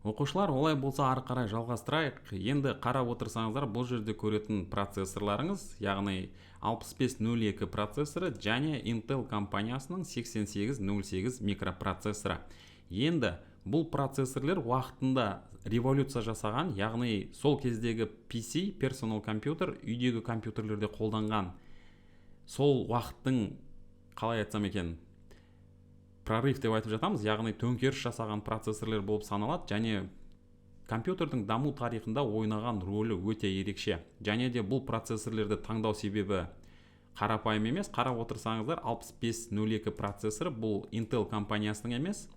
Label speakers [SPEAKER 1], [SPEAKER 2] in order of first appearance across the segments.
[SPEAKER 1] Оқушылар, олай болса, ары қарай жалғастырайық. Енді қарап отырсаңыздар, бұл жерде көретін процессорларыңыз, яғни 6502 процессоры және Intel компаниясының 8808 микропроцессоры. Енді бұл процессорлер уақытында революция жасаған, яғни сол кездегі PC, personal computer, үйдегі компьютерлерде қолданған сол уақыттың, қалай айтсам екен, прорыв деп айтып жатамыз, яғни төңкеріс жасаған процессорлер болып саналады және компьютердің даму тарихында ойнаған рөлі өте ерекше. Және де бұл процессорлерді таңдау себебі қарапайым емес. Қарап отырсаңыздар, 6502 процессоры бұл Intel компаниясының емес,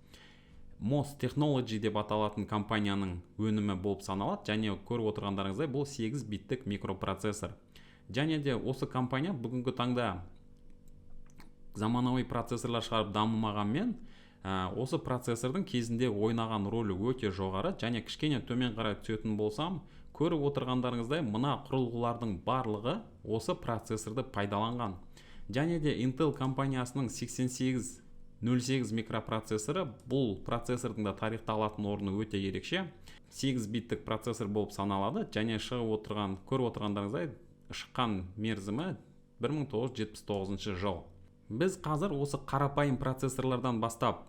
[SPEAKER 1] MOS Technology деп аталатын компанияның өнімі болып саналады. Және көріп отырғандарыңыздай, бұл 8 биттік микропроцессор. Және де осы компания бүгінгі таңда заманауи процессорлар шығарып дамымағанмен, осы процессордың кезінде ойнаған рөлі өте жоғары. Және кішкене төмен қарай түсетін болсам, көріп отырғандарыңыздай, мына құрылғылардың барлығы осы процессорды пайдаланған. Және де Intel компаниясының 8808 микропроцессоры, бұл процессордың да тарихта алатын орны өте ерекше, 8 биттік процессор болып саналады. Және шығып отырған, көріп отырғандарыңыздай, шыққан мерзімі 1979 жыл. Біз қазір осы қарапайым процессорлардан бастап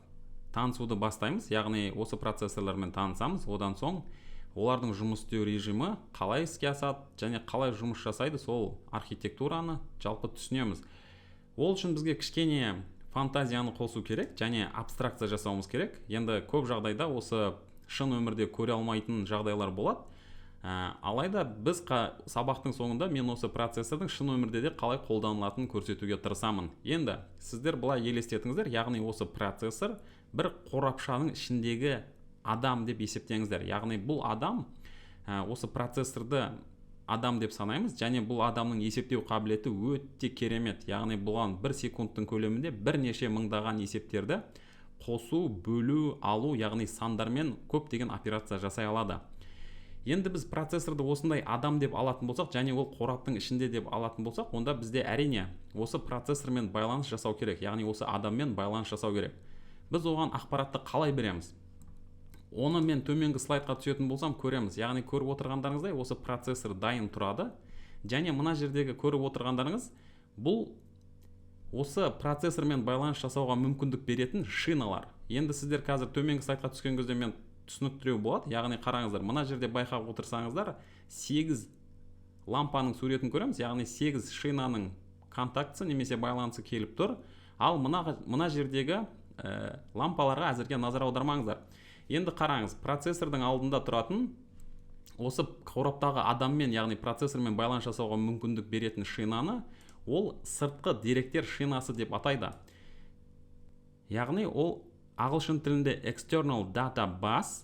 [SPEAKER 1] танысуды бастаймыз, яғни осы процессорлармен танысамыз. Одан соң олардың жұмыс істеу режимі қалай іске асады және қалай жұмыс жасайды, сол архитектураны жалпы түсінеміз. Ол үшін бізге кішкене фантазияны қосу керек және абстракция жасауымыз керек. Енді көп жағдайда осы шын өмірде көре алмайтын жағдайлар болады. Алайда біз сабақтың соңында мен осы процессордың шын өмірде де қалай қолданылатынын көрсетуге тырысамын. Енді сіздер былай елестетіңіздер, яғни осы процессор бір қорапшаның ішіндегі адам деп есептеңіздер. Яғни бұл адам, осы процессорды адам деп санаймыз. Және бұл адамның есептеу қабілеті өте керемет, яғни бұған бір секундтың көлемінде бірнеше мыңдаған есептерді қосу, бөлу, алу, яғни сандармен көптеген операция жасай алады. Енді біз процессорды осындай адам деп алатын болсақ және ол қораптың ішінде деп алатын болсақ, онда бізде, әрине, осы процессормен байланыс жасау керек, яғни осы адаммен байланыс жасау керек. Біз оған ақпаратты қалай береміз? Оны мен төменгі слайдқа түсетін болсам, көреміз. Яғни көріп отырғандарыңыздай, осы процессор дайын тұрады. Және мына жердегі көріп отырғандарыңыз, бұл осы процессормен байланыс жасауға мүмкіндік беретін шиналар. Енді сіздер қазір төменгі слайдқа түскен кезде мен түсініктіреу болады. Яғни қараңыздар, мына жерде байқап отырсаңыздар, 8 лампаның суретін көреміз, яғни 8 шинаның контактісі немесе байланысы келіп тұр. Ал мына жердегі лампаларға әзірге назар аудармаңыздар. Енді қараңыз, процессордың алдында тұратын, осы қораптағы адаммен, яғни процессормен байланыс жасауға мүмкіндік беретін шинаны ол сыртқы деректер шинасы деп атайды, яғни ол ағылшын тілінде external data bus.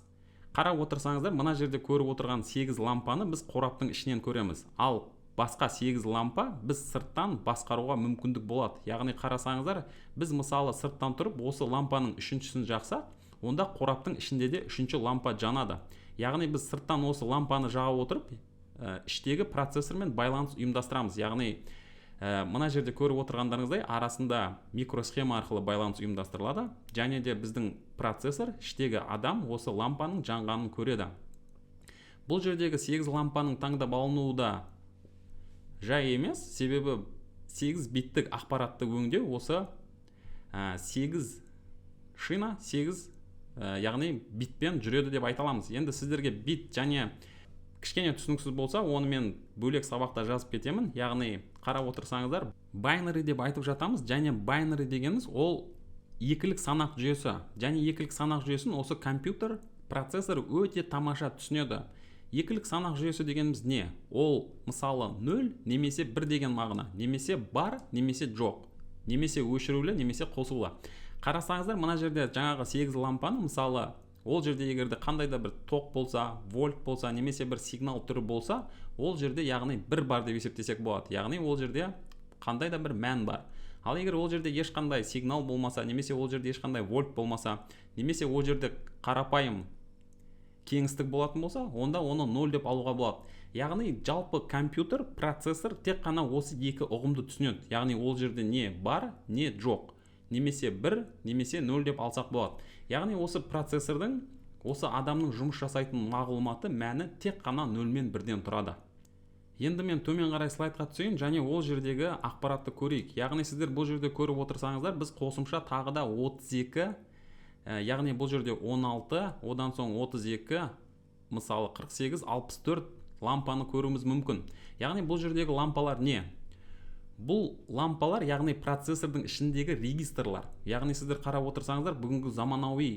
[SPEAKER 1] Қарап отырсаңыздар, мына жерде көріп отырған 8 лампаны біз қораптың ішінен көреміз, ал басқа 8 лампа біз сырттан басқаруға мүмкіндік болады. Яғни қарасаңыздар, біз, мысалы, сырттан тұрып осы лампаның үшіншісін жақсақ, онда қораптың ішінде де үшінші лампа жанады. Яғни біз сырттан осы лампаны жағып отырып, іштегі процессормен байланыс ұйымдастырамыз. Яғни мына жерде көріп отырғандарыңыздай, арасында микросхема арқылы байланыс ұйымдастырылады. Және де біздің процессор, іштегі адам осы лампаның жанғанын көреді. Бұл жердегі 8 лампаның таңдап алынуы да жай емес, себебі 8 биттік ақпаратты өңдеу осы 8 шина, 8 яғни битпен жүреді деп айта аламыз. Енді сіздерге бит және кішкене түсініксіз болса, оны мен бөлек сабақта жазып кетемін. Яғни қарап отырсаңыздар, binary деп айтып жатамыз. Және binary дегеніміз ол екілік санақ жүйесі. Және екілік санақ жүйесін осы компьютер, процессор өте тамаша түсінеді. Екілік санақ жүйесі дегеніміз не? Ол, мысалы, 0 немесе 1 деген мағына, немесе бар, немесе жоқ, немесе өшірулі, немесе қосулы. Қарасаңыздар, мына жерде жаңағы 8 лампаны, мысалы, ол жерде егер де қандай да бір ток болса, вольт болса немесе бір сигнал түрі болса, ол жерде, яғни, бір бар деп есептесек болады, яғни ол жерде қандай да бір мән бар. Ал егер ол жерде ешқандай сигнал болмаса немесе ол жерде ешқандай вольт болмаса немесе ол жерде қарапайым кеңістік болатын болса, онда оны ноль деп алуға болады. Яғни жалпы компьютер, процессор тек қана осы екі ұғымды түсінеді, яғни ол жерде не бар, не жоқ, немесе бір, немесе нөл деп алсақ болады. Яғни осы процессордың Осы адамның жұмыс жасайтын мағлұматы мәні тек қана нөл мен бірден тұрады. Енді мен төмен қарай слайдқа түсейін және ол жердегі ақпаратты көрейік. Яғни сіздер бұл жерде көріп отырсаңыздар, біз қосымша тағы да 32, яғни бұл жерде 16, одан соң 32, мысалы 48, 64 лампаны көруіміз мүмкін. Яғни бұл жердегі лампалар не? Бұл лампалар, яғни процессордың ішіндегі регистрлар. Яғни сіздер қарап отырсаңыздар, бүгінгі заманауи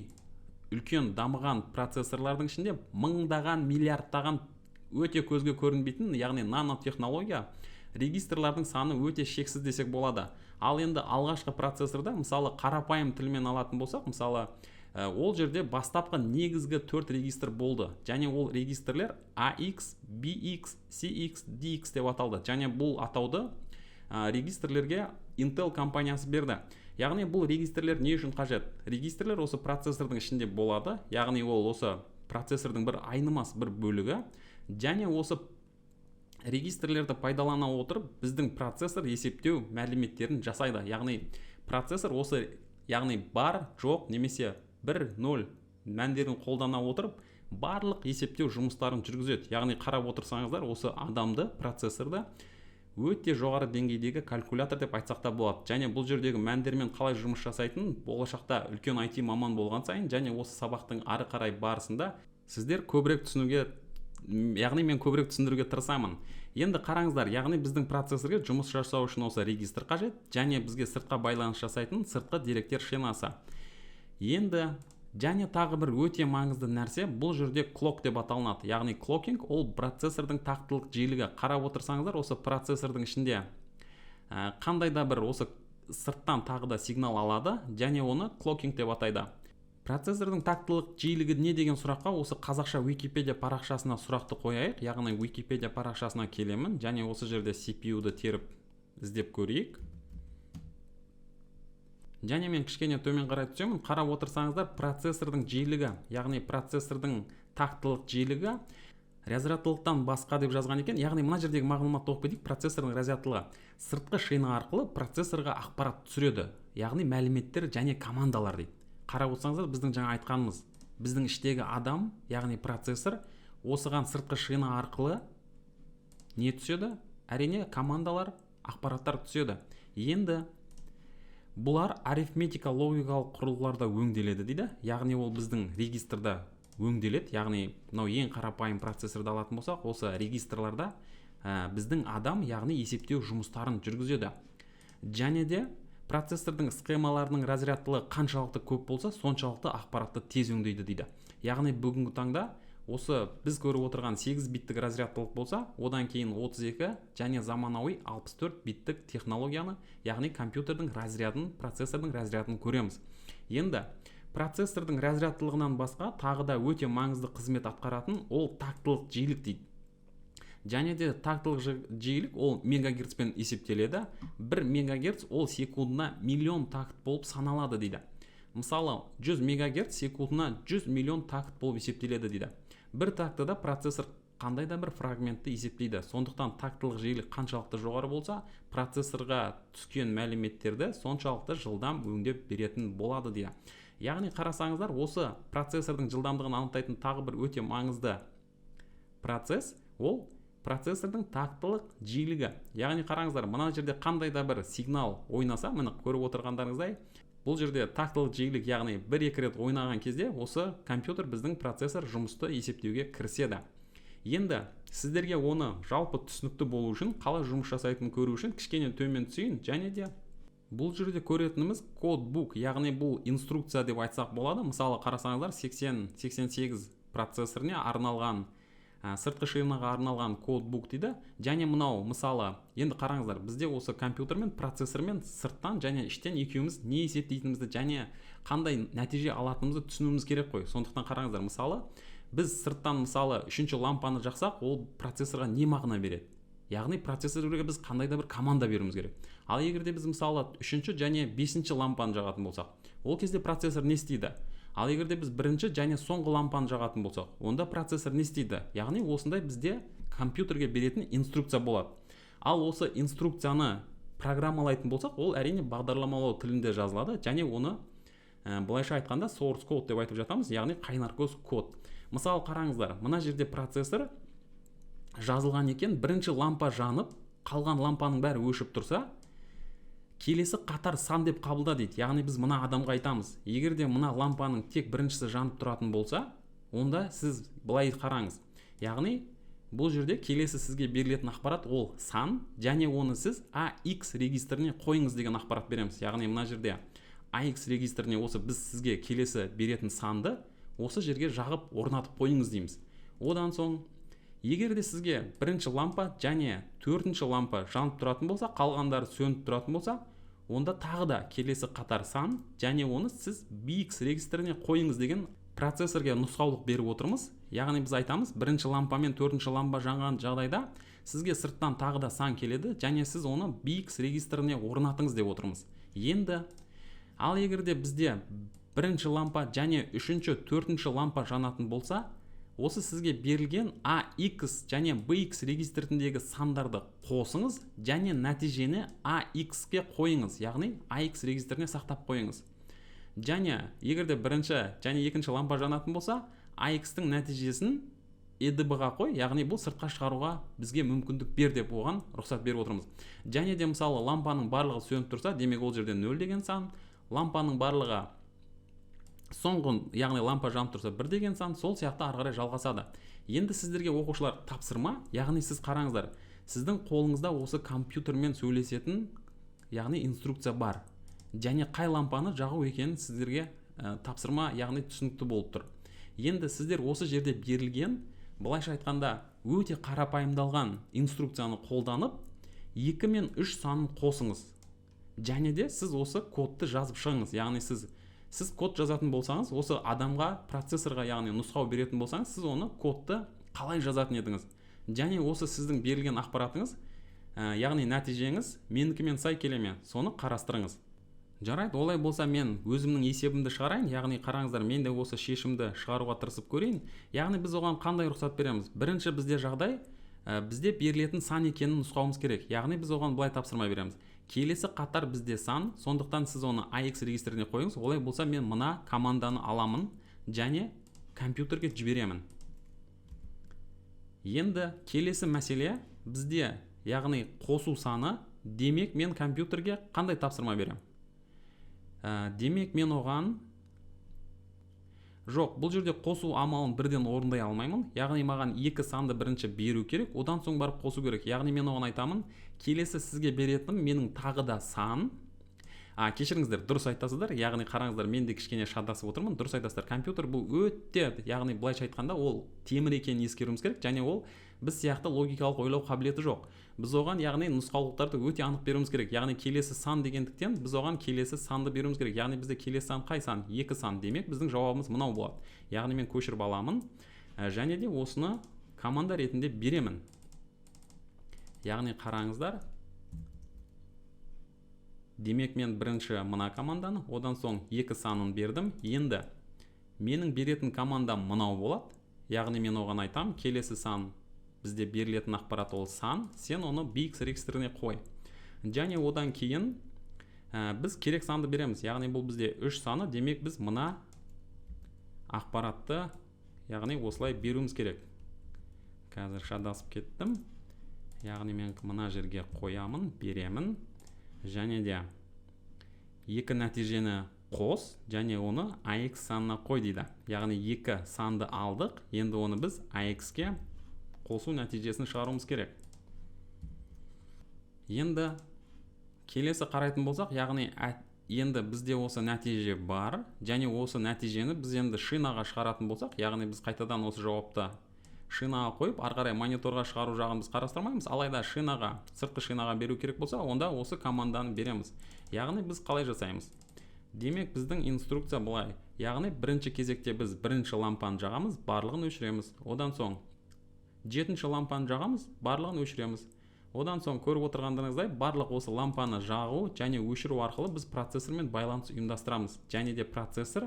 [SPEAKER 1] үлкен дамыған процессорлардың ішінде мыңдаған, миллиардтаған өте көзге көрінбейтін, яғни нанотехнология, регистрлардың саны өте шексіз десек болады. Ал енді алғашқы процессорда, мысалы, қарапайым тілмен алатын болсақ, мысалы, ол жерде бастапқы негізгі төрт регистр болды және ол регистрлер AX, BX, CX, DX деп аталды. Және бұл атауды регистрлерге Intel компаниясы берді. Яғни бұл регистрлер не үшін қажет? Регистрлер осы процессордың ішінде болады, яғни ол осы процессордың бір айнымас бір бөлігі. Және осы регистрлерді пайдалана отырып, біздің процессор есептеу мәліметтерін жасайды. Яғни процессор осы, яғни бар, жоқ немесе 1, 0 мәндерін қолдана отырып, барлық есептеу жұмыстарын жүргізеді. Яғни қарап отырсаңыздар, осы адамды, процессорды өте жоғары деңгейдегі калькулятор деп айтсақ та болады. Және бұл жердегі мәндермен қалай жұмыс жасайтынын болашақта үлкен IT маман болған сайын және осы сабақтың ары қарай барысында сіздер көбірек түсінуге, яғни мен көбірек түсіндіруге тырысамын. Енді қараңыздар, яғни біздің процессорге жұмыс жасау үшін осы регистр қажет және бізге сыртқа байланыс жасайтын сыртқы деректер шинасы. Енді және тағы бір өте маңызды нәрсе, бұл жерде clock деп аталынады. Яғни clocking ол процессордың тақтылық жиілігі. Қарап отырсаңыздар, осы процессордың ішінде қандай да бір осы сырттан тағы да сигнал алады және оны clocking деп атайды. Процессордың тактылық жиілігі не деген сұраққа осы қазақша Википедия парақшасына сұрақты қояйық. Яғни Википедия парақшасына келемін және осы жерде CPU-ды теріп, іздеп көрейік. Және мен кішкене төмен қарай түсемін. Қарап отырсаңыздар, процессордың жиілігі, яғни процессордың тактылық жиілігі разрядтылықтан басқа деп жазған екен. Яғни мына жердегі мағлұматты оқып кетейік. Процессордың разрядтылығы сыртқы шина арқылы процессорға ақпарат түсіреді, яғни мәліметтер және командалар дейді. Қарап отырсаңыздар, біздің жаңа айтқанымыз, біздің іштегі адам, яғни процессор, осыған сыртқы шина арқылы не түседі? Әрине, командалар, ақпараттар түседі. Енді бұлар арифметика логикалық құрылғыларда өңделеді дейді. Яғни ол біздің регистрда өңделеді. Яғни мынау ең қарапайым процессорды алатын болсақ, осы регистрларда біздің адам, яғни есептеу жұмыстарын жүргізеді. Және де процессордың схемаларының разрядтылығы қаншалықты көп болса, соншалықты ақпаратты тез өңдейді дейді. Яғни бүгінгі таңда осы біз көріп отырған 8 биттік разрядтылық болса, одан кейін 32 және заманауи 64 биттік технологияны, яғни компьютердің разрядын, процессордың разрядын көреміз. Енді процессордың разрядтылығынан басқа тағы да өте маңызды қызмет атқаратын ол тактылық жиілік дейді. Және де тактылық жиілік ол мегагерцпен есептеледі. 1 мегагерц ол секундына миллион такт болып саналады дейді. Мысалы, 100 мегагерц секундына 100 миллион такт болып есептеледі дейді. Бір тактыда процессор қандай да бір фрагментті есептейді. Сондықтан тактылық жиілік қаншалықты жоғары болса, процессорға түскен мәліметтерді соншалықты жылдам өңдеп беретін болады дейді. Яғни қарасаңыздар, осы процессордың жылдамдығын анықтайтын тағы бір өте маңызды процесс ол процессордың тактылық жиілігі. Яғни қараңыздар, мына жерде қандай да бір сигнал ойнаса, міне, көріп отырғандарыңыздай, бұл жерде тактылық жиілік, яғни бір екі рет ойнаған кезде осы компьютер, біздің процессор жұмысты есептеуге кіріседі. Енді сіздерге оны жалпы түсінікті болу үшін, қалай жұмыс жасайтынын көру үшін кішкене төмен түсейін. Және де бұл жерде көретініміз codebook, яғни бұл инструкция деп айтсақ болады. Мысалы, қарасаңыздар, 8088 процессоріне арналған, сыртқы шинаға арналған codebook дейді. Және мынау, мысалы, енді қараңыздар, бізде осы компьютермен, процессормен сырттан және іштен екеуміз не есептейтінімізді және қандай нәтиже алатынымызды түсінуіміз керек қой. Сондықтан қараңыздар, мысалы, біз сырттан, мысалы, үшінші лампаны жақсақ, ол процессорға не мағына береді? Яғни процессорға біз қандай да бір команда беруіміз керек. Ал егер де біз, мысалы, үшінші және бесінші лампаны жағатын болсақ, ол кезде процессор не істейді? Ал егер де біз бірінші және соңғы лампаны жағатын болсақ, онда процессор не істейді? Яғни осындай бізде компьютерге беретін инструкция болады. Ал осы инструкцияны программалайтын болсақ, ол, әрине, бағдарламалау тілінде жазылады және оны Былайша айтқанда, source code деп айтып жатамыз, яғни қайнар көз код. Мысалы, қараңыздар, мына жерде процессор жазылған екен. Бірінші лампа жанып, қалған лампаның бәрі өшіп тұрса, келесі қатар сан деп қабылда дейді. Яғни біз мына адамға айтамыз: егер де мына лампаның тек біріншісі жанып тұратын болса, онда сіз былай қараңыз, яғни бұл жерде келесі сізге берілетін ақпарат ол сан және оны сіз AX регистріне қойыңыз деген ақпарат береміз. Яғни мына жерде AX регистріне осы біз сізге келесі беретін санды осы жерге жағып, орнатып қойыңыз дейміз. Одан соң егер де сізге бірінші лампа және төртінші лампа жанып тұратын болса, қалғандары сөніп тұратын болса, онда тағы да келесі қатар сан және оны сіз BX регистріне қойыңыз деген процессорге нұсқаулық беріп отырмыз. Яғни біз айтамыз: бірінші лампа мен төртінші лампа жанған жағдайда сізге сырттан тағы да сан келеді және сіз оны BX регистріне орнатыңыз деп отырмыз. Енді ал егер де бізде бірінші лампа және үшінші, төртінші лампа жанатын болса, осы сізге берілген AX және BX регистріндегі сандарды қосыңыз және нәтижені AX-ке қойыңыз, яғни AX регистріне сақтап қойыңыз. Және егер де бірінші және екінші лампа жанатын болса, AX-тің нәтижесін EDB-ға қой, яғни бұл сыртқа шығаруға бізге мүмкіндік бер деп оған рұқсат беріп отырмыз. Және де, мысалы, лампаның барлығы сөніп тұрса, демек, ол жерде 0 деген сан, лампаның барлығы соңғы, яғни лампа жанып тұрса, 1 деген сан, сол сияқты ары қарай жалғасады. Енді сіздерге, оқушылар, тапсырма. Яғни сіз қараңыздар, сіздің қолыңызда осы компьютермен сөйлесетін, яғни инструкция бар және қай лампаны жағу екенін сіздерге тапсырма, яғни түсінікті болып тұр. Енді сіздер осы жерде берілген, былайша айтқанда, өте қарапайымдалған инструкцияны қолданып, 2 мен 3 санын қосыңыз және де сіз осы кодты жазып шығыңыз. Яғни сіз код жазатын болсаңыз, осы адамға, процессорға, яғни нұсқау беретін болсаңыз, сіз оны кодты қалай жазатын едіңіз? Және осы сіздің берілген ақпаратыңыз, яғни нәтижеңіз менікімен сай келе ме, соны қарастырыңыз. Жарайды, олай болса, мен өзімнің есебімді шығарайын. Яғни қараңыздар, мен де осы шешімді шығаруға тырысып көрейін. Яғни біз оған қандай рұқсат береміз? Бірінші бізде жағдай, бізде берілетін сан екенін нұсқауымыз керек. Яғни біз оған былай тапсырма береміз: келесі қатар бізде сан, сондықтан сіз оны AX регистріне қойыңыз. Олай болса, мен мына команданы аламын және компьютерге жіберемін. Енді келесі мәселе бізде, яғни қосу саны. Демек, мен компьютерге қандай тапсырма беремін? Демек, мен оған, жоқ, бұл жерде қосу амалын бірден орындай алмаймын. Яғни маған екі санды бірінші беру керек, одан соң барып қосу керек. Яғни мен оған айтамын: келесі сізге беретінім менің тағы да сан. А, кешіріңіздер, дұрыс айтасыздар. Яғни қараңыздар, мен де кішкене шатасып отырмын. Дұрыс айтасыздар, компьютер бұл өте, яғни былайша айтқанда, ол темір екенін ескеруіміз керек және ол біз сияқты логикалық ойлау қабілеті жоқ. Біз оған, яғни, нұсқаулықтарды өте анық беруіміз керек. Яғни келесі сан дегендіктен, біз оған келесі санды беруіміз керек. Яғни бізде келесі сан қай сан? Екі сан. Демек, біздің жауабымыз мынау болады. Яғни мен көшіріп аламын және де осыны команда ретінде беремін. Яғни қараңыздар, демек, мен бірінші мына команданы, одан соң екі санын бердім. Енді менің беретін командам мынау болады. Яғни мен оған айтам: келесі сан, бізде берілетін ақпарат ол сан, сен оны BX регистріне қой. Және одан кейін біз керек санды береміз, яғни бұл бізде үш саны. Демек, біз мына ақпаратты, яғни, осылай беруіміз керек. Қазір шатасып кеттім. Яғни мен мына жерге қоямын, беремін және де екі нәтижені қос және оны AX санына қой дейді. Яғни екі санды алдық, енді оны біз AX-ке қосу нәтижесін шығаруымыз керек. Енді келесі қарайтын болсақ, яғни енді бізде осы нәтиже бар және осы нәтижені біз енді шинаға шығаратын болсақ, яғни біз қайтадан осы жауапты шинаға қойып, ары қарай мониторға шығару жағын біз қарастырмаймыз. Алайда шинаға, сыртқы шинаға беру керек болса, онда осы команданы береміз. Яғни біз қалай жасаймыз? Демек, біздің инструкция былай: яғни бірінші кезекте біз бірінші лампаны жағамыз, барлығын өшіреміз. Одан соң жетінші лампаны жағамыз, барлығын өшіреміз. Одан соң, көріп отырғандарыңыздай, барлық осы лампаны жағу және өшіру арқылы біз процессормен байланыс ұйымдастырамыз. Және де процессор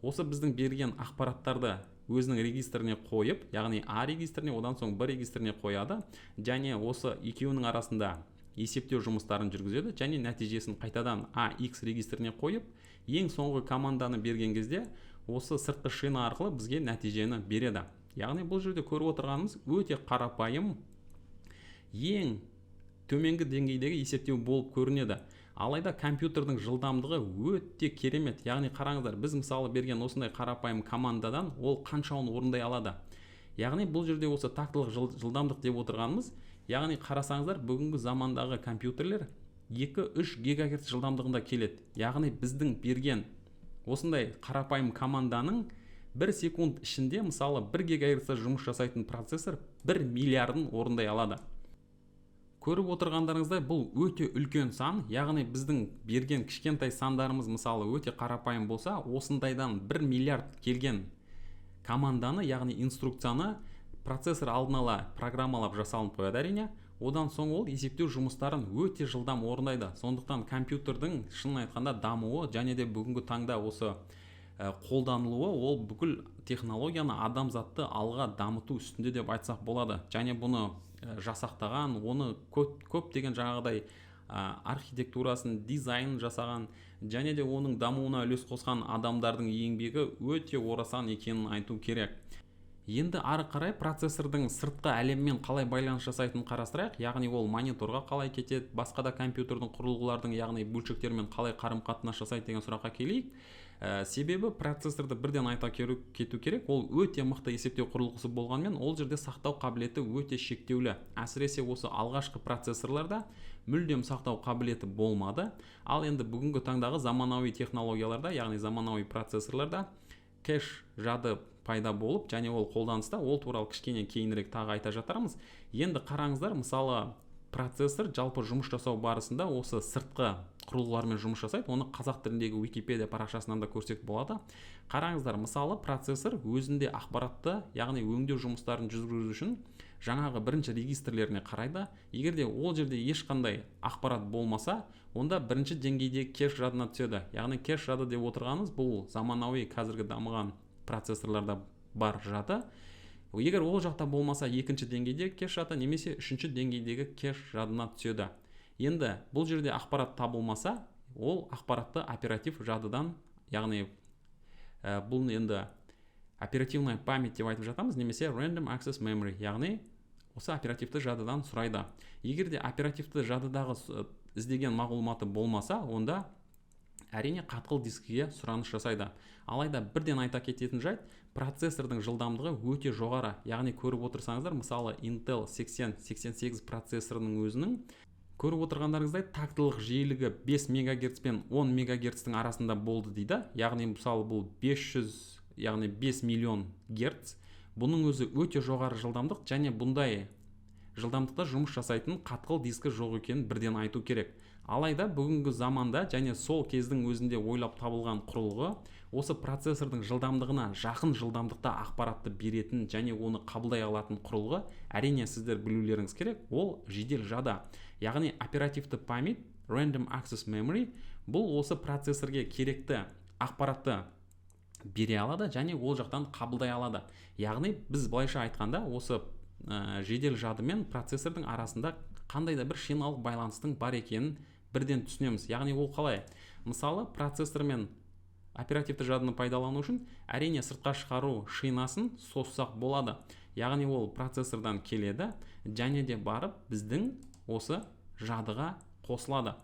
[SPEAKER 1] осы біздің берген ақпараттарды өзінің регистріне қойып, яғни А регистріне, одан соң Б регистріне қояды және осы екеуінің арасында Есептеу жұмыстарын жүргізеді және нәтижесін қайтадан AX регистріне қойып, ең соңғы команданы берген кезде осы сыртқы шина арқылы бізге нәтижені береді. Яғни бұл жерде көріп отырғанымыз өте қарапайым, ең төменгі деңгейдегі есептеу болып көрінеді. Алайда компьютердің жылдамдығы өте керемет. Яғни қараңыздар, біз, мысалы, берген осындай қарапайым командадан ол қаншауын орындай алады. Яғни бұл жерде осы тактылық жылдамдық деп отырғанымыз, яғни қарасаңыздар, бүгінгі замандағы компьютерлер 2-3 гигагерц жылдамдығында келеді. Яғни біздің берген осындай қарапайым команданың 1 секунд ішінде, мысалы, 1 гигагерцте жұмыс жасайтын процессор 1 миллиардын орындай алады. Көріп отырғандарыңыздай, бұл өте үлкен сан. Яғни біздің берген кішкентай сандарымыз, мысалы, өте қарапайым болса, осындайдан 1 миллиард келген команданы, яғни инструкцияны процессор алдын ала программалап жасалынып қояды, әрине. Одан соң ол есептеу жұмыстарын өте жылдам орындайды. Сондықтан компьютердің, шынын айтқанда, дамуы және де бүгінгі таңда осы қолданылуы, ол бүкіл технологияны, адамзатты алға дамыту үстінде деп айтсақ болады. Және бұны жасақтаған, оны көптеген жаңағыдай архитектурасын, дизайнын жасаған және де оның дамуына үлес қосқан адамдардың еңбегі өте орасан екенін айту керек. Енді ары қарай процессордың сыртқы әлеммен қалай байланыс жасайтынын қарастырайық. Яғни ол мониторға қалай кетеді, басқа да компьютердің, құрылғылардың, яғни бөлшектермен қалай қарым қатынас жасайды деген сұраққа келейік. Себебі процессорды бірден айта кету керек, ол өте мықты есептеу құрылғысы болғанымен, ол жерде сақтау қабілеті өте шектеулі. Әсіресе осы алғашқы процессорларда мүлдем сақтау қабілеті болмады. Ал енді бүгінгі таңдағы заманауи технологияларда, яғни заманауи процессорларда кэш жады пайда болып және ол қолданыста. Ол туралы кішкене кейінірек тағы айта жатармыз. Енді қараңыздар, мысалы, процессор жалпы жұмыс жасау барысында осы сыртқы құрылғылармен жұмыс жасайды. Оны қазақ тіліндегі Википедия парақшасынан да көрсек болады. Қараңыздар, мысалы, процессор өзінде ақпаратты, яғни өңдеу жұмыстарын жүргізу үшін жаңағы бірінші регистрлеріне қарайды. Егер де ол жерде ешқандай ақпарат болмаса, онда бірінші деңгейдегі кэш жадына түседі. Яғни кэш жады деп отырғанымыз бұл заманауи, қазіргі дамыған процессорларда бар жады. Егер ол жақта болмаса, екінші деңгейдегі кэш жады немесе үшінші деңгейдегі кэш жадына түседі. Енді бұл жерде ақпарат табылмаса, ол ақпаратты оператив жадыдан, яғни бұл енді оперативная память деп айтып жатамыз немесе random access memory, яғни осы оперативті жадыдан сұрайды. Егер де оперативті жадыдағы іздеген мағлұматы болмаса, онда, әрине, қатқыл дискіге сұраныс жасайды. Алайда бірден айта кететін жайт, процессордың жылдамдығы өте жоғары. Яғни көріп отырсаңыздар, мысалы, Intel 8088 процессорының өзінің, көріп отырғандарыңыздай, тактылық жиілігі 5 мегагерц пен 10 мегагерцтің арасында болды дейді. Яғни, мысалы, бұл 500, яғни 5 миллион герц. Бұның өзі өте жоғары жылдамдық және бұндай жылдамдықта жұмыс жасайтын қатқыл дискі жоқ екенін бірден айту керек. Алайда бүгінгі заманда және сол кездің өзінде ойлап табылған құрылғы, осы процессордың жылдамдығына жақын жылдамдықта ақпаратты беретін және оны қабылдай алатын құрылғы, әрине, сіздер білулеріңіз керек, ол жедел жады, яғни оперативті память, random access memory. Бұл осы процессорге керекті ақпаратты бере алады және ол жақтан қабылдай алады. Яғни біз былайша айтқанда, осы жедел жады мен процессордың арасында қандай да бір шиналық байланыстың бар екенін бірден түсінеміз. Яғни ол қалай? Мысалы, процессор мен оперативті жадыны пайдалану үшін, әрине, сыртқа шығару шинасын созсақ болады. Яғни ол процессордан келеді және де барып біздің осы жадыға қосылады.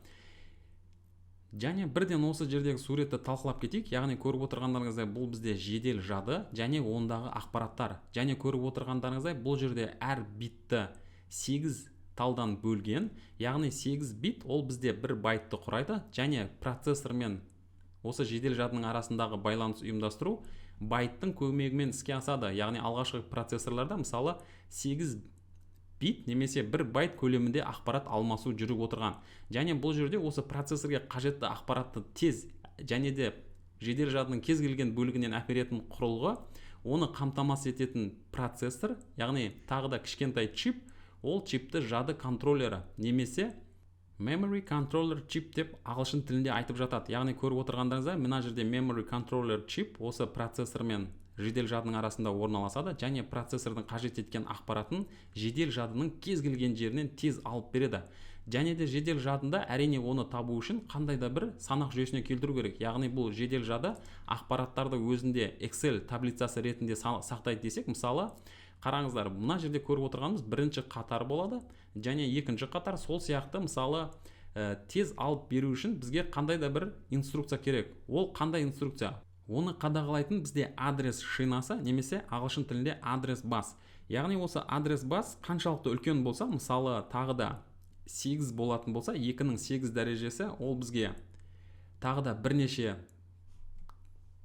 [SPEAKER 1] Және бірден осы жердегі суретті талқылап кетейік. Яғни көріп отырғандарыңыздай, бұл бізде жедел жады және ондағы ақпараттар. Және көріп отырғандарыңыздай, бұл жерде әр битті 8 талдан бөлген, яғни 8 бит ол бізде бір байтты құрайды. Және процессор мен осы жедел жадының арасындағы байланыс ұйымдастыру байттың көмегімен іске асады. Яғни алғашқы процессорларда, мысалы, 8 бит немесе бір байт көлемінде ақпарат алмасу жүріп отырған. Және бұл жерде осы процессорге қажетті ақпаратты тез және де жедел жадының кез келген бөлігінен әперетін құрылғы, оны қамтамасыз ететін процессор, яғни тағы да кішкентай чип. Ол чипті жады контроллері немесе memory controller chip деп ағылшын тілінде айтып жатады. Яғни көріп отырғандарыңыздай, мына жерде memory controller chip осы процессор мен жедел жадының арасында орналасады және процессордың қажет еткен ақпаратын жедел жадының кез келген жерінен тез алып береді. Және де жедел жадында, әрине, оны табу үшін қандай да бір санақ жүйесіне келтіру керек. Яғни бұл жедел жады ақпараттарды өзінде Excel таблицасы ретінде сақтайды десек, мысалы, қараңыздар, мына жерде көріп отырғанымыз бірінші қатар болады және екінші қатар. Сол сияқты, мысалы, тез алып беру үшін бізге қандай да бір инструкция керек. Ол қандай инструкция? Оны қадағалайтын бізде адрес шинасы немесе ағылшын тілінде address bus. Яғни осы address bus қаншалықты үлкен болса, мысалы, тағы да 8 болатын болса, 2-нің 8 дәрежесі, ол бізге тағы да бірнеше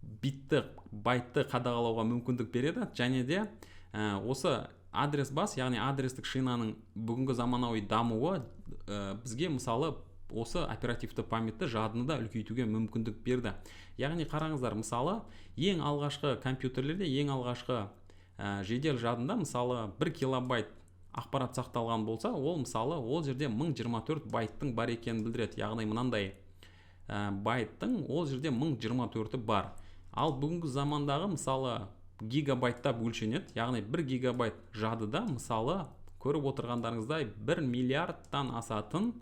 [SPEAKER 1] битті, байтты қадағалауға мүмкіндік береді. Және де осы address bus, яғни адрестік шинаның бүгінгі заманауи дамуы бізге, мысалы, осы оперативті памятті, жадыны да үлкейтуге мүмкіндік берді. Яғни қараңыздар, мысалы, ең алғашқы компьютерлерде, ең алғашқы жедел жадында, мысалы, 1 килобайт ақпарат сақталған болса, ол, мысалы, ол жерде 1024 байттың бар екенін білдіреді. Яғни мынандай байттың ол жерде 1024-і бар. Ал бүгінгі замандағы, мысалы, гигабайттап өлшенеді. Яғни 1 гигабайт жадыда, мысалы, көріп отырғандарыңыздай, 1 миллиардтан асатын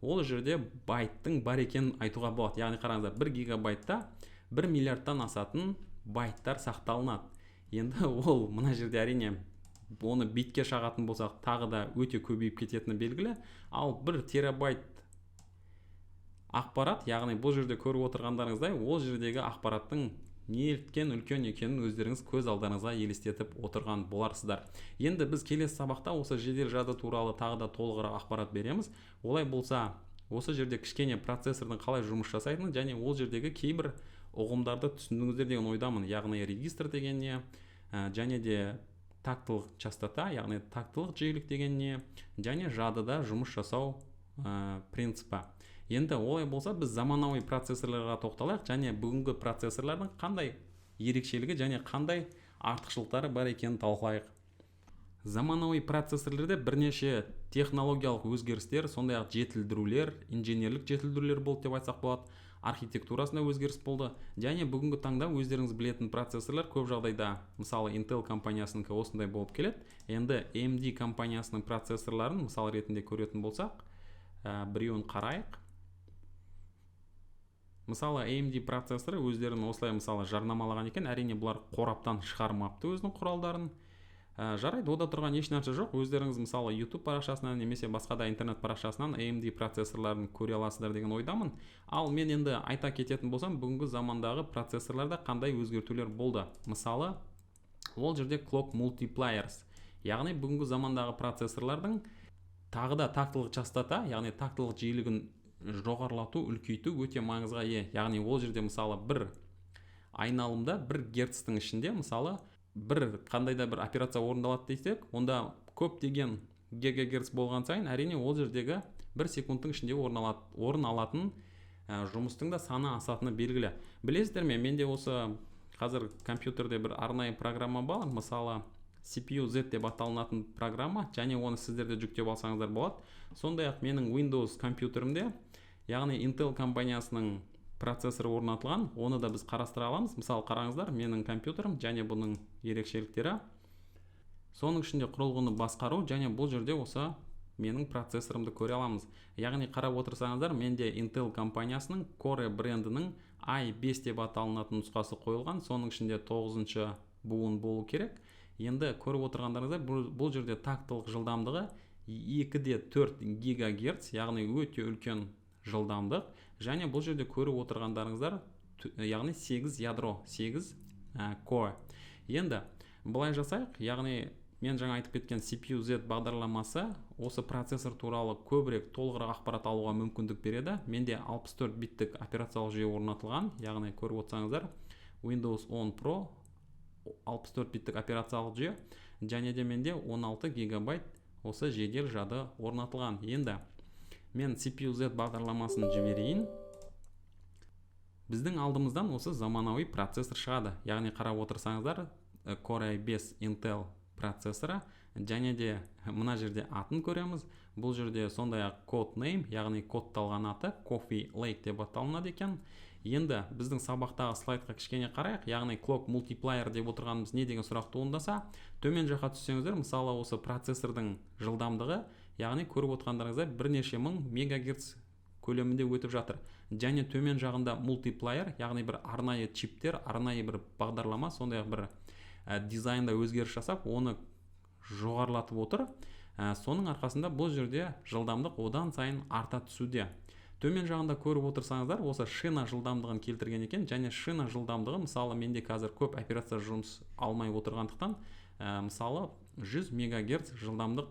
[SPEAKER 1] ол жерде байттың бар екенін айтуға болады. Яғни қараңыздар, 1 гигабайтта 1 миллиардтан асатын байттар сақталынады. Енді ол мына жерде, әрине, оны битке шағатын болсақ, тағы да өте көбейіп кететіні белгілі. Ал 1 терабайт ақпарат, яғни бұл жерде көріп отырғандарыңыздай, ол жердегі ақпараттың неліктен үлкен екенін өздеріңіз көз алдарыңызға елестетіп отырған боларсыздар. Енді біз келесі сабақта осы жедел жады туралы тағы да толығырақ ақпарат береміз. Олай болса, осы жерде кішкене процессордың қалай жұмыс жасайтынын және ол жердегі кейбір ұғымдарды түсіндіңіздер деген ойдамын. Яғни регистр деген не, және де тактылық частота, яғни тактылық жиілік деген не және жадыда жұмыс жасау принципі. Енді олай болса, біз заманауи процессорларға тоқталайық және бүгінгі процессорлардың қандай ерекшелігі және қандай артықшылықтары бар екенін талқылайық. Заманауи процессорлерде бірнеше технологиялық өзгерістер, сондай ақ жетілдірулер, инженерлік жетілдірулер болды деп айтсақ болады. Архитектурасында өзгеріс болды және бүгінгі таңда өздеріңіз білетін процессорлар көп жағдайда, мысалы, Intel компаниясынікі осындай болып келеді. Енді AMD компаниясының процессорларын мысал ретінде көретін болсақ, біреуін қарайық. Мысалы, AMD процессоры өздерін осылай, мысалы, жарнамалаған екен. Әрине, бұлар қораптан шығармапты өзінің құралдарын. Жарайды, ода тұрған еш нәрсе жоқ. Өздеріңіз, мысалы, YouTube парақшасынан немесе басқа да интернет парақшасынан AMD процессорларын көре аласыздар деген ойдамын. Ал мен енді айта кететін болсам, бүгінгі замандағы процессорларда қандай өзгертулер болды? Мысалы, ол жерде clock multipliers, яғни бүгінгі замандағы процессорлардың тағы да тактылық частота, яғни тактылық жиілігін жоғарылату, үлкейту өте маңызға ие. Яғни ол жерде, мысалы, бір айналымда, бір герцтің ішінде, мысалы, бір қандай да бір операция орындалады десек, онда көптеген гигагерц болған сайын, әрине, ол жердегі бір секундтың ішінде орын алатын жұмыстың да саны асатыны белгілі. Білесіздер ме, менде осы қазір компьютерде бір арнайы программа бар, мысалы, CPU Z деп аталынатын программа, және оны сіздер де жүктеп алсаңыздар болады. Сондай ақ менің Windows компьютерімде, яғни Intel компаниясының процессоры орнатылған, оны да біз қарастыра аламыз. Мысалы, қараңыздар, менің компьютерім және бұның ерекшеліктері, соның ішінде құрылғыны басқару, және бұл жерде осы менің процессорымды көре аламыз. Яғни қарап отырсаңыздар, менде Intel компаниясының Core брендінің i5 деп аталынатын нұсқасы қойылған, соның ішінде тоғызыншы буын болу керек. Енді көріп отырғандарыңыздай, бұл жерде тактылық жылдамдығы 2,4 гигагерц, яғни өте үлкен жылдамдық. Және бұл жерде көріп отырғандарыңыздар, яғни 8 ядро, 8 core. Енді былай жасайық, яғни мен жаңа айтып кеткен CPU Z бағдарламасы осы процессор туралы көбірек, толығырақ ақпарат алуға мүмкіндік береді. Менде 64 биттік операциялық жүйе орнатылған, яғни көріп отырсаңыздар, Windows 10 Pro 64 биттік операциялық жүйе және де менде 16 гигабайт осы жедел жады орнатылған. Енді мен CPU Z бағдарламасын жіберейін. Біздің алдымыздан осы заманауи процессор шығады. Яғни қарап отырсаңыздар, Core i5 Intel процессоры және де мына жерде атын көреміз. Бұл жерде сондай ақ code name, яғни кодталған аты Coffee Lake деп аталынады екен. Енді біздің сабақтағы слайдқа кішкене қарайық. Яғни clock multiplier деп отырғанымыз не деген сұрақ туындаса, төмен жаққа түссеңіздер, мысалы, осы процессордың жылдамдығы, яғни көріп отырғандарыңыздай, бірнеше мың мегагерц көлемінде өтіп жатыр. Және төмен жағында multiplier, яғни бір арнайы чиптер, арнайы бір бағдарлама, сондай ақ бір дизайнда өзгеріс жасап, оны жоғарылатып отыр. Соның арқасында бұл жерде жылдамдық одан сайын арта түсуде. Төмен жағында көріп отырсаңыздар, осы шина жылдамдығын келтірген екен. Және шина жылдамдығы, мысалы, менде қазір көп операция жұмыс алмай отырғандықтан, мысалы, 100 мегагерц жылдамдық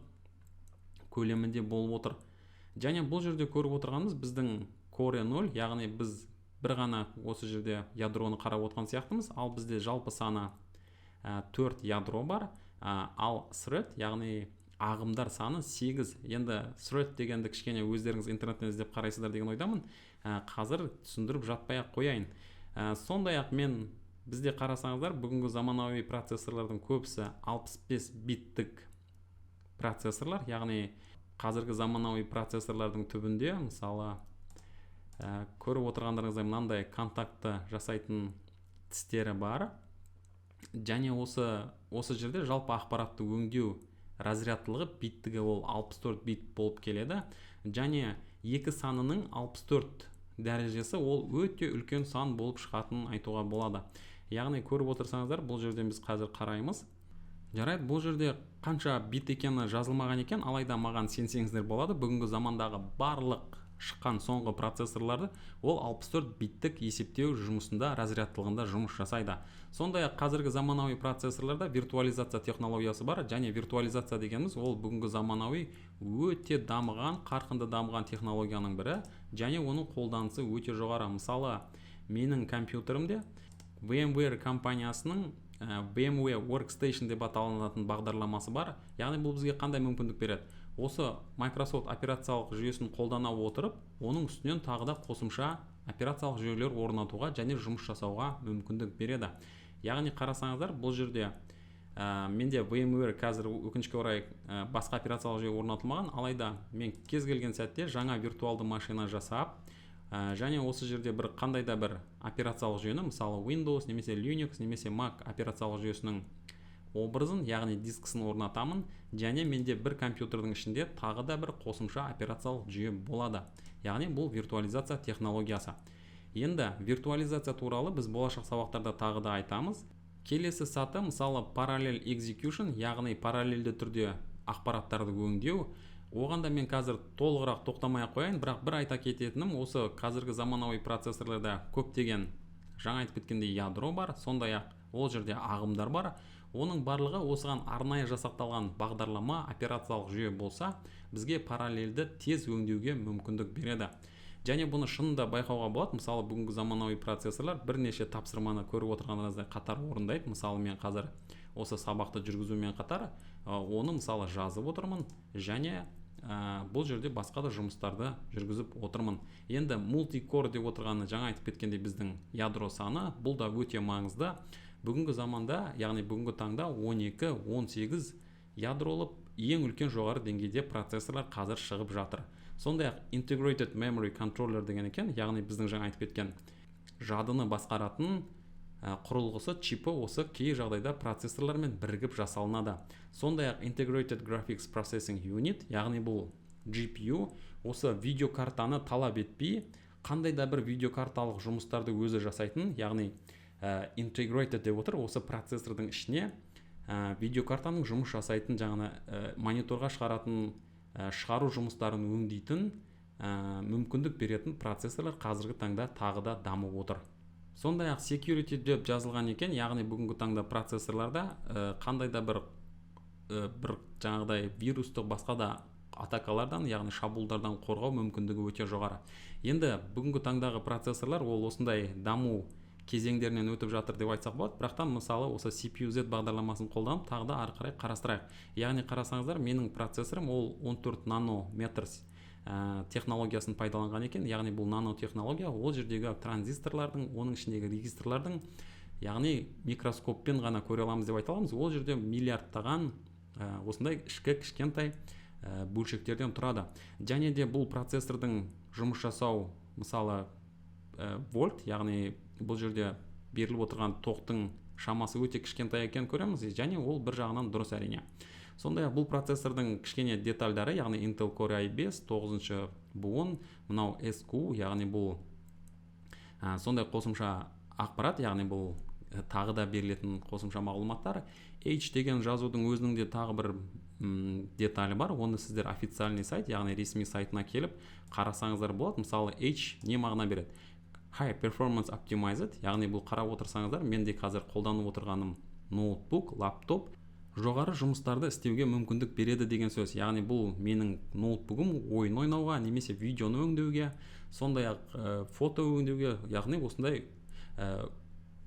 [SPEAKER 1] көлемінде болып отыр. Және бұл жерде көріп отырғанымыз біздің Core 0, яғни біз бір ғана осы жерде ядроны қарап отырған сияқтымыз, ал бізде жалпы саны 4 ядро бар, ал thread, яғни ағымдар саны 8. Енді thread дегенді кішкене өздеріңіз интернеттен іздеп қарайсыздар деген ойдамын, қазір түсіндіріп жатпай ақ қояйын. Сондай ақ мен бізде, қарасаңыздар, бүгінгі заманауи процессорлардың көбісі 65 биттік процессорлар. Яғни қазіргі заманауи процессорлардың түбінде, мысалы, көріп отырғандарыңыздай, мынандай контактты жасайтын тістері бар. Және осы жерде жалпы ақпаратты өңдеу разрядтылығы, биттігі, ол 64 бит болып келеді. Және екі санының 64 дәрежесі, ол өте үлкен сан болып шығатынын айтуға болады. Яғни көріп отырсаңыздар, бұл жерден біз қазір қараймыз. Жарайды, бұл жерде қанша бит екені жазылмаған екен, алайда маған сенсеңіздер болады, бүгінгі замандағы барлық шыққан соңғы процессорларды ол 64 биттік есептеу жұмысында, разрядтылығында жұмыс жасайды. Сондай ақ қазіргі заманауи процессорларда виртуализация технологиясы бар. Және виртуализация дегеніміз ол бүгінгі заманауи өте дамыған, қарқынды дамыған технологияның бірі және оның қолданысы өте жоғары. Мысалы, менің компьютерімде VMware компаниясының VMware Workstation деп аталынатын бағдарламасы бар. Яғни бұл бізге қандай мүмкіндік береді? Осы Microsoft операциялық жүйесін қолдана отырып, оның үстінен тағы да қосымша операциялық жүйелер орнатуға және жұмыс жасауға мүмкіндік береді. Яғни қарасаңыздар, бұл жерде менде VMware қазір, өкінішке орай, басқа операциялық жүйе орнатылмаған, алайда мен кез келген сәтте жаңа виртуалды машина жасап, және осы жерде бір қандай да бір операциялық жүйені, мысалы, Windows немесе Linux немесе Mac операциялық жүйесінің образын, яғни дискісін орнатамын. Және менде бір компьютердің ішінде тағы да бір қосымша операциялық жүйе болады. Яғни бұл виртуализация технологиясы. Енді виртуализация туралы біз болашақ сабақтарда тағы да айтамыз. Келесі саты, мысалы, parallel execution, яғни параллельді түрде ақпараттарды өңдеу. Оған да мен қазір толығырақ тоқтамай ақ қояйын, бірақ бір айта кететінім, осы қазіргі заманауи процессорларда көптеген, жаңа айтып кеткендей, ядро бар, сондай ақ ол жерде ағымдар бар. Оның барлығы осыған арнайы жасақталған бағдарлама, операциялық жүйе болса, бізге параллельді тез өңдеуге мүмкіндік береді. Және бұны шынында байқауға болады. Мысалы, бүгінгі заманауи процессорлар бірнеше тапсырманы, көріп отырғандарыңыздай, қатар орындайды. Мысалы, мен қазір осы сабақты жүргізумен қатар оны, мысалы, жазып отырмын және бұл жерде басқа да жұмыстарды жүргізіп отырмын. Енді multi-core деп отырғаны, жаңа айтып кеткендей, біздің ядро саны. Бұл да өте маңызды бүгінгі заманда, яғни бүгінгі таңда 12-18 ядролы ең үлкен жоғары деңгейде процессорлар қазір шығып жатыр. Сондай ақ integrated memory controller деген екен, яғни біздің жаңа айтып кеткен жадыны басқаратын құрылғысы, чипі осы кей жағдайда процессорлармен бірігіп жасалынады. Сондай ақ integrated graphics processing unit, яғни бұл GPU, осы видеокартаны талап етпей, қандай да бір видеокарталық жұмыстарды өзі жасайтын, яғни integrated деп отыр, осы процессордың ішіне видеокартаның жұмыс жасайтын, жаңағы мониторға шығаратын, шығару жұмыстарын өңдейтін мүмкіндік беретін процессорлар қазіргі таңда тағы да дамып отыр. Сондай ақ security деп жазылған екен, яғни бүгінгі таңда процессорларда қандай да бір жаңағыдай вирустық, басқа да атакалардан, яғни шабуылдардан қорғау мүмкіндігі өте жоғары. Енді бүгінгі таңдағы процессорлар ол осындай даму кезеңдерінен өтіп жатыр деп айтсақ болады. Бірақ та, мысалы, осы CPU-Z бағдарламасын қолданып, тағы да ары қарай қарастырайық. Яғни қарасаңыздар, менің процессорым ол 14 нанометр технологиясын пайдаланған екен. Яғни бұл нанотехнология, ол жердегі транзисторлардың, оның ішіндегі регистрлардың, яғни микроскоппен ғана көре аламыз деп айта аламыз, ол жерде миллиардтаған осындай ішкі кішкентай бөлшектерден тұрады. Және де бұл процессордың жұмыс жасау, мысалы, вольт, яғни бұл жерде беріліп отырған тоқтың шамасы өте кішкентай екенін көреміз және ол бір жағынан дұрыс, әрине. Сондай ақ бұл процессордың кішкене детальдары, яғни Intel Core i5 тоғызыншы буын, мынау SQ, яғни бұл сондай қосымша ақпарат, яғни бұл тағы да берілетін қосымша мағлұматтар. H деген жазудың өзінің де тағы бір деталі бар. Оны сіздер официальный сайт, яғни ресми сайтына келіп қарасаңыздар болады. Мысалы, H не мағына береді? High Performance Optimized, яғни бұл, қарап отырсаңыздар, мен де қазір қолданып отырғаным ноутбук, лаптоп, жоғары жұмыстарды істеуге мүмкіндік береді деген сөз. Яғни бұл менің ноутбугім ойын ойнауға немесе видеоны өңдеуге, сондай ақ фото өңдеуге, яғни осындай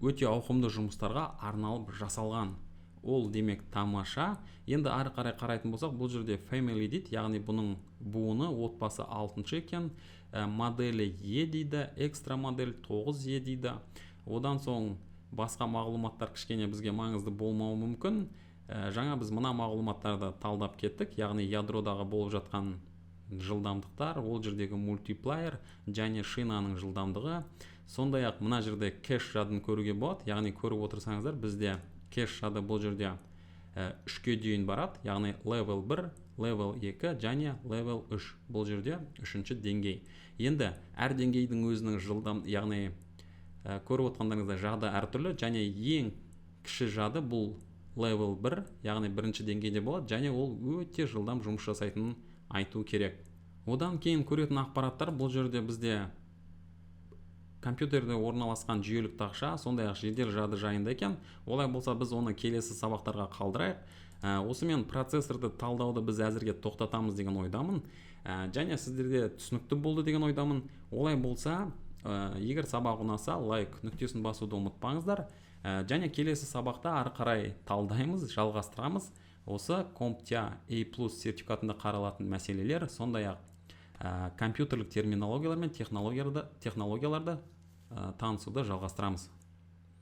[SPEAKER 1] өте ауқымды жұмыстарға арналып жасалған. Ол демек тамаша. Енді ары қарай қарайтын болсақ, бұл жерде family дейді, яғни бұның буыны, отбасы алтыншы екен, моделі E дейді, экстра модель 9 E дейді. Одан соң басқа мағлұматтар кішкене бізге маңызды болмауы мүмкін. Жаңа біз мына мағлұматтарды талдап кеттік, яғни ядродағы болып жатқан жылдамдықтар, ол жердегі мультиплеер және шинаның жылдамдығы. Сондай ақ мына жерде кэш жадын көруге болады, яғни көріп отырсаңыздар, бізде кэш жады бұл жерде үшке дейін барады, яғни level 1, level 2 және level 3. Бұл жерде үшінші деңгей. Енді әр деңгейдің өзінің жылдам, яғни көріп отқандарыңыздай, жады әртүрлі және ең кіші жады бұл level 1, яғни бірінші деңгейде болады және ол өте жылдам жұмыс жасайтынын айту керек. Одан кейін көретін ақпараттар: бұл жерде бізде компьютерде орналасқан жүйелік тақша, сондай ақ жедел жады жайында екен. Олай болса, біз оны келесі сабақтарға қалдырайық. Осымен процессорды талдауды біз әзірге тоқтатамыз деген ойдамын және сіздерде түсінікті болды деген ойдамын. Олай болса, егер сабақ ұнаса, лайк нүктесін басуды ұмытпаңыздар және келесі сабақта ары қарай талдаймыз, жалғастырамыз. Осы CompTIA A+ сертификатында қаралатын мәселелер, сондай ақ компьютерлік терминологиялар мен технологияларды танысуды жалғастырамыз.